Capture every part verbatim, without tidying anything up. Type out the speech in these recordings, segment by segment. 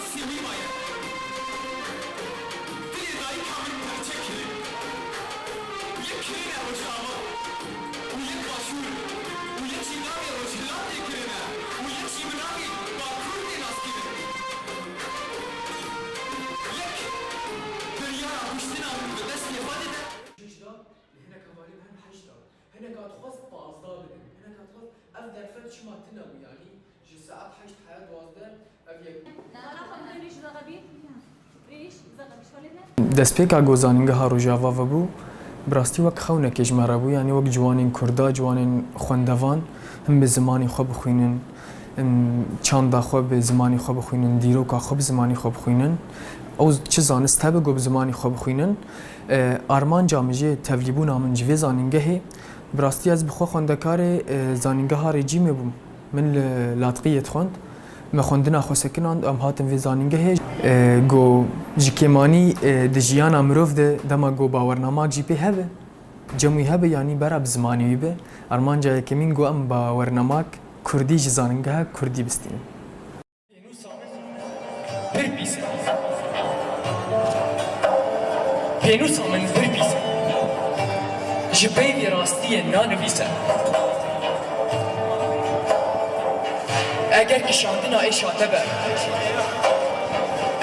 Dilê dayika min perçe kirin. Yek kirine Rojava û yek Başûr û yek jî navê Rojhilat tê kirine û yek jî bi navê Bakur tê naskirin. Yek biryara kuştina min bi destê xwe dide. Şeş da, li hinek hevalên hev heşt da. Hineka dixwest pazdeh bidin. Hineka dixwest ev derfet çima tune bû, yanî ji saet heşt heya duwazdeh ev yek. Destpêka ku zanîngeha Rojava vebû, bi rastî wek xewnekê ji me re bû, yanî wek ciwanên Kurda, ciwanên xwendevan, him bi zimanê xwe bixwînin, him çanda xwe bi zimanê xwe bixwînin, dîroka xwe bi zimanê xwe bixwînin. Ew çi zanist hebe ku bi zimanê xwe bixwînin. E, armanca min jê, tevlîbûna min ji vê zanîngehê, bi rastî ez bi xwe xwendekarê, e, zanîngeha rejîmê bûm. Min li Latqiyê dixwend. Me xwendina xwe sekinand, em hatin vê zanîngehê. E, ku ji kêmanî, e, di jiyana mirov de dema ku bawernamak jî pê hebe, cem wî hebe, yanî bera bi zimanê wî be. Armanca yekemîn ku em bawernamak kurdî ji zanîngeha kurdî bistînin. Pênûsa min pir pîs e. Pênûsa min pir pîs e. Ji peyvê rastiyê nanivîse. Eger kişandina êşa te be,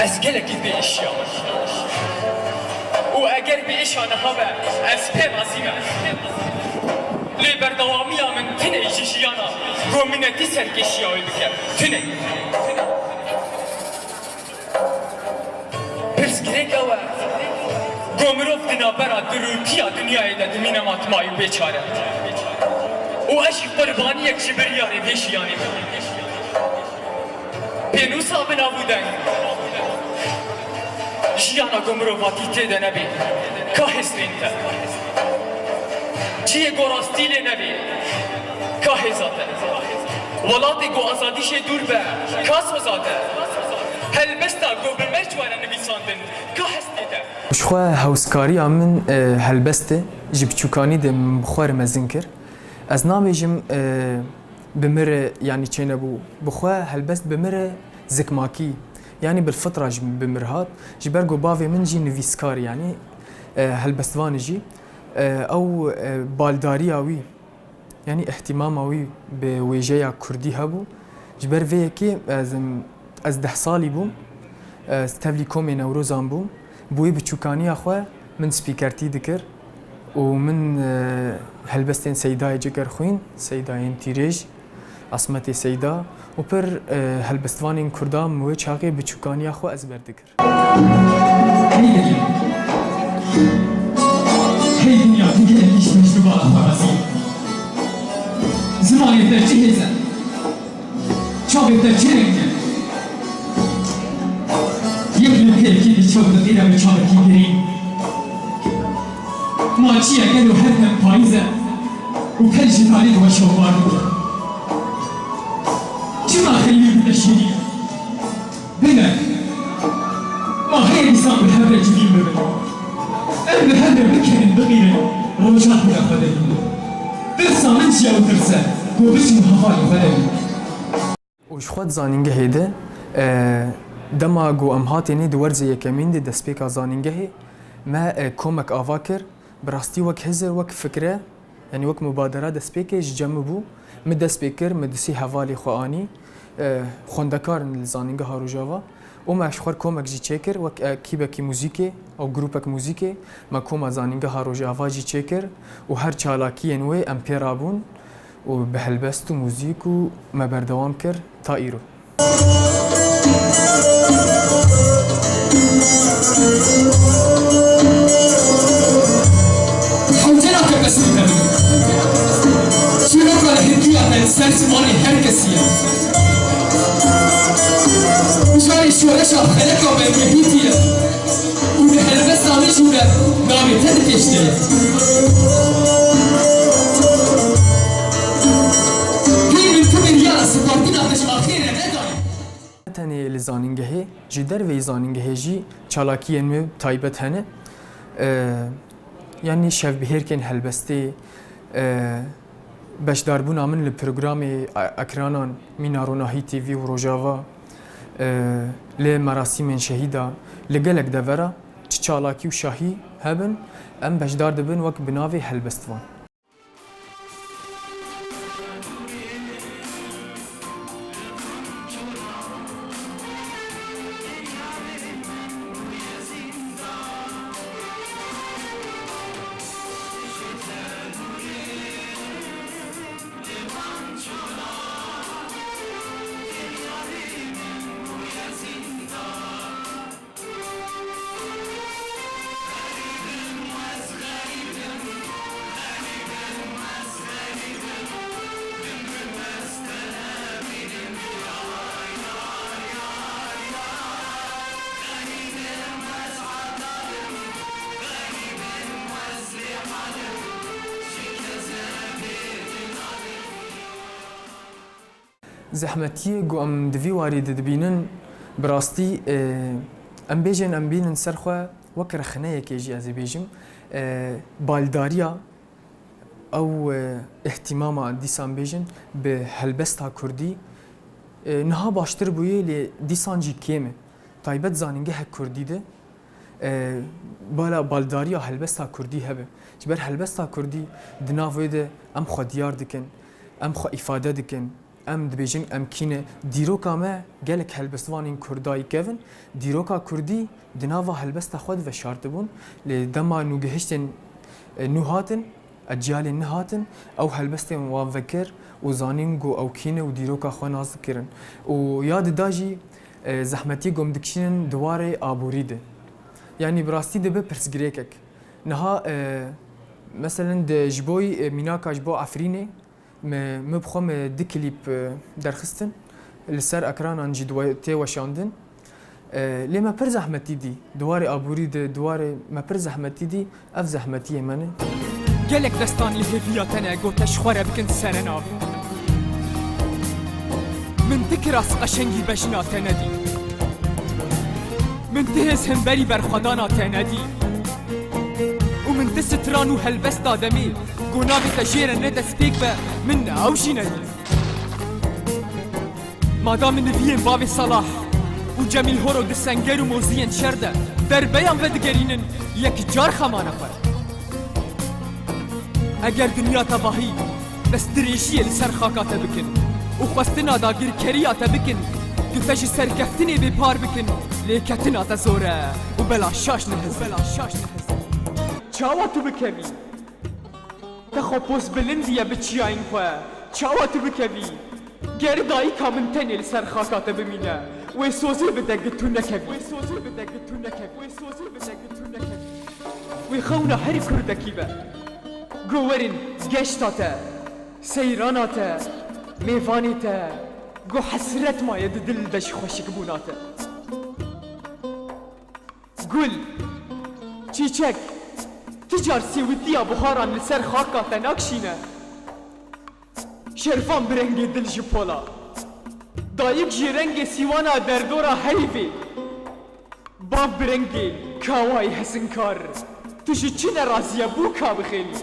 ez gelekî pê êşiyame. Û eger bi êşa niha be, ez pê razî me. Lê berdewamiya min tune ji jiyana ku minetî serkêşiya wê bike. Tune. Pirsgirêk ew e, ku mirov di navbera dirûtiya dinyayê de dimîne matmayî û bêçare. Û ez jî qurbaniyek ji biryarê vê jiyanê bûm. Pênûsa min ev û deng. Jiyana ku mirovatî tê de nebe, ka hêz tên te? Cihê ku rastî lê nebe, ka hêza te? Welatê ku azadî jê dûr be, ka soza te? Helbesta ku bi me ji we re nivîsandin, ka hestê te? Ji xwe hewskariya min, e, helbest e. Ji biçûkanî de min bi xwe re mezin kir. Ez nabêjim, e, bi min re, yanî çênebû. Bi xwe helbest bi min re zikmakî, yanî bil fitra ji bi min re hat. Ji ber ku bavê min jî nivîskar, yanî, e, helbestvan e jî. E, ew, e, baldariya wî, yanî îhtîmama wî bi wêjeya kurdî hebû. Ji ber vê yekê ez, ez deh salî bûm. Ez tevlî komê Newrozan bûm. Bi wê biçûkaniya xwe min spîkertî dikir û min, e, helbestên Seydayê Cigerxwîn, Seydayên Tîrêj, Asmetê Seyda û pir, e, helbestvanên Kurda min wê çaxê biçûkaniya xwe ezber dikir. Hey dinya. Hey dinya, tu gelmiş mecnûbala xwe razî. Zimanê te çi hêz e? Çavê te çi reng e? Yek lûkeyekî bi çav diqîre bi çavekî girîn. Ma çi ye gelo her dem payîz e û kel ji tarî diwe şewbar dike. Çima xeylî bide şêrî ye? Bine, ma heye dîsan bi hev re civîn bibin. Em bi hev re bikevin, biqîrin, roja xwe de xwe de bînin. Tirsa min jî ew tirs e, ku biçin hevalê xwe de bînin. Û ji xwe di zanîngehê de, e, dema ku em hatênê di werzê yekemîn de destpêka zanîngehê, me, e, komek ava kir. Bi rastî wek hizir, wek fikre, yanî wek mubadera destpêkê ji cem min bû. Min dest pê kir, min du sê hevalê xwe anî, e, xwendekar in li Zanîngeha Rojava. Û me ji xwe komek jî çêkir, wek, e, ekîbekî muzîkê, ew grûpek muzîkê, me koma Zanîngeha Rojava jî çêkir û her çalakiyên wê em pê rabûn û bi helbest û muzîk û me berdewam kir ta îro. Hewcena tepesî de. Çîroka li Hindiya de li ser zimanê her kesî ye. Mijarê şoreşa feleka me Mehîtî ye. Û li helbesta min jî de navê te di pêş de ye. Hîn min tu biryara spartina te ji axê re nedaye. Ne tenê li zanîngehê, ji derveyî zanîngehê jî çalakiyên me taybet hene. Ee, yanî şevbihêrkên helbestê, ee, beşdarbûna min li programê e-, ekranan Mîna Ronahî T V û Rojava, Lê merasîmên şehîda li gelek devera çi çalakî û şahî hebin, em beşdar dibin wek bi navê helbestvan. Zehmetiyê ku em di vî warî de dibînin, bi rastî, e, em bêjin, em bînin ser xwe wek rexneyekê jî, ez ê bêjim, e, baldariya ew, e, îhtîmama dîsan bêjin bi helbesta kurdî, e, niha baştir bûye, lê dîsan jî kêm e. Taybet zanîngehek kurdî de, e, bala baldariya helbesta kurdî hebe. Ji ber helbesta kurdî di nav wê de em xwe diyar dikin, em xwe îfade dikin. Em dibêjin em kî ne. Dîroka me gelek helbestvanên kurdayî kevin, dîroka kurdî di nava helbesta xwe de veşartibûn. Lê dema nûgihiştên, e, nû hatin, eciyalên nû hatin, ew helbestên wan vekir û zanîn ku ew kî ne û dîroka xwe nas dikirin. Û ya dida jî, e, zehmetî gom dikişînin di warê aborî de. Yanî bi rastî dibe pirsgirêkek. Niha, e, meselen di ji bo, e, mînaka ji bo Efrînê, Me, me bi xwe me du klîp, e, derxistin. Li ser ekranan jî diwe-, tê weşandin. E, lê me pir zehmetî dî. Di warê aborî de, di warê me pir zehmetî dî. Ev zehmetiyê me ne. Gelek destan li hêviya te ne, gote ji xwe re bikin serenav. Min ti kiras qeşengî bejna te nedî. Min ti hêz hemberî berxwedana te nedî. Û min ti stran û helbesta demê, ku navê te jê re ne destpêk be, min ew jî nedî. Madam min niviyên bavê Salah û Cemîl Horo di senger û moziyên şer de derbeyan vedigerînin, yek car xemane xwe. Eger dinya tevahî destdirêjiyê li ser xaka te bikin û xwestina dagirkeriya te bikin, tu te ji serkeftinê bêpar bikin, lêketina te zor e û bela şaş dihiz. Çawa tu bikevî? Te xwe post bilind diye bi çiyayên xwe. Çawa tu bikevî? Ger dayika min tenê li ser xaka te bimîne, wê sozê bide gi tu nekevî. Wê sozê bide gi tu nekevî. Wê sozê bide gi tu nekevî. Wê xewna her kurdekî be. Go werin geşta te, seyrana te, mêvanê te, go hesret maye di dil de ji xweşikbûna te. Gul, çîçek, ti car sêwitiya buharan li ser xaka te nakşîne. Şervan bi rengê dil ji pola. Dayik jî rengê sîwana derdora heyvê. Bav bi rengê kawayê hesinkar. Tu ji çi nerazî ye bûka bixêlî?